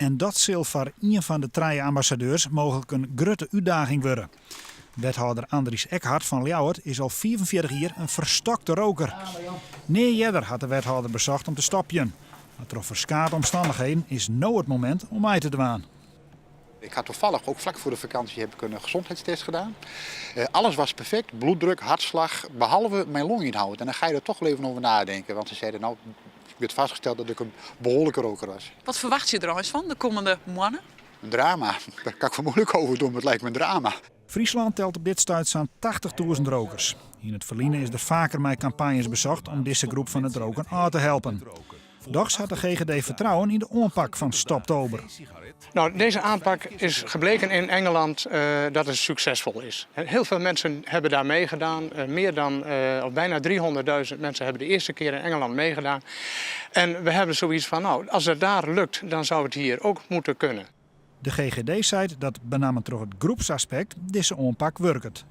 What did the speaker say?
En dat sil foar ien fan de trije ambassadeurs mooglik in grutte útdaging wurde. Wethâlder Andries Ekhart fan Ljouwert is al 45 jier in ferstokte roker. Nea earder hat de wethâlder besocht om te stopjen. Mar troch ferskate omstannichheden is no it momint om mei te dwaan. Ik had toevallig ook vlak voor de vakantie heb ik een gezondheidstest gedaan. Alles was perfect, bloeddruk, hartslag, behalve mijn longinhoud. En dan ga je er toch wel even over nadenken. Want ze zeiden, nou, het werd vastgesteld dat ik een behoorlijke roker was. Wat ferwachtsje je der eins fan de kommende moanne? Een drama. Daar kan ik wel moeilijk over doen, maar het lijkt me een drama. Fryslân telt op dit stuit sa'n 80.000 rokers. Yn it ferline is der faker mei kampanjes besocht om dizze groep fan it roken ôf te helpen. Dochs hat de GGD fertrouwen yn de oanpak fan Stoptober. Nou, deze aanpak is gebleken in Engeland dat het succesvol is. Heel veel mensen hebben daar meegedaan. Meer dan, of bijna 300.000 mensen hebben de eerste keer in Engeland meegedaan. En we hebben zoiets van, nou, als het daar lukt, dan zou het hier ook moeten kunnen. De GGD seit dat benammen troch it groepsaspekt dizze oanpak wurket.